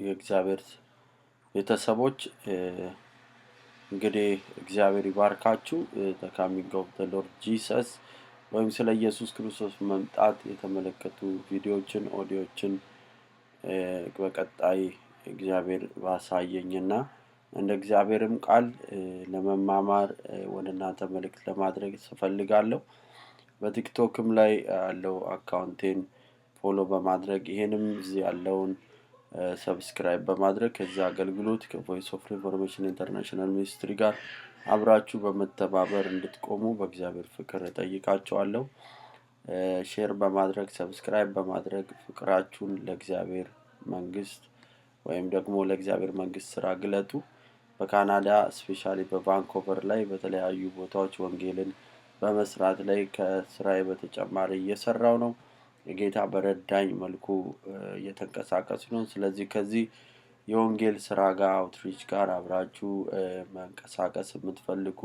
የእግዚአብሔር ቤተሰቦች፣ እንግዲህ እግዚአብሔር ይባርካችሁ። The coming of the Lord Jesus ወይም ስለ ኢየሱስ ክርስቶስ መምጣት የተመለከቱ ቪዲዮዎችን፣ ኦዲዮችን በቀጣይ እግዚአብሔር ባሳየኝና እንደ እግዚአብሔርም ቃል ለመማማር ወደ እናንተ መልእክት ለማድረግ እፈልጋለሁ። በቲክቶክም ላይ ያለው account ኤን follow በማድረግ፣ ይሄንም እዚህ ያለውን subscribe በማድረግ፣ ከዚህ አገልግሎት ከ Voice of Reformation International Ministry ጋር አብራችሁ በመተባበር እንድትቆሙ በእግዚአብሔር ፍቅር እጠይቃችኋለሁ። Share በማድረግ፣ subscribe በማድረግ ፍቅራችሁን ለእግዚአብሔር መንግስት ወይም ደግሞ ለእግዚአብሔር መንግስት ስራ ግለጡ። በካናዳ especially በቫንኮቨር ላይ በተለያዩ ቦታዎች ወንጌልን በመስራት ላይ ከስራዬ በተጨማሪ እየሰራሁ ነው። የጌታ በረዳኝ መልኩ እየተንቀሳቀስኩ ነው። ስለዚህ ከዚህ የወንጌል ስራ ጋር፣ outreach ጋር አብራችሁ መንቀሳቀስ የምትፈልጉ፣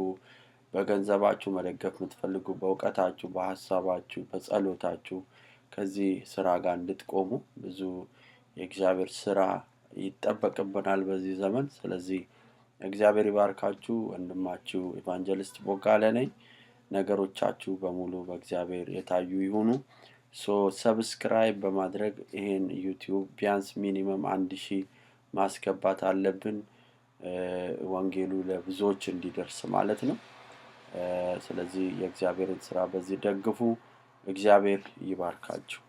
በገንዘባችሁ መደገፍ የምትፈልጉ፣ በእውቀታችሁ፣ በሀሳባችሁ፣ በጸሎታችሁ ከዚህ ስራ ጋር እንድትቆሙ፣ ብዙ የእግዚአብሔር ስራ ይጠበቅብናል በዚህ ዘመን። ስለዚህ እግዚአብሔር ይባርካችሁ። ወንድማችሁ Evangelist ቦጋለ ነኝ። ነገሮቻችሁ በሙሉ በእግዚአብሔር የታዩ ይሁኑ። So subscribe በማድረግ ይሄን YouTube ቢያንስ minimum 1000 ማስገባት አለብን፣ ወንጌሉ ለብዙዎች እንዲደርስ ማለት ነው። ስለዚህ የእግዚአብሔርን ስራ በዚህ ደግፉ። እግዚአብሔር ይባርካችሁ።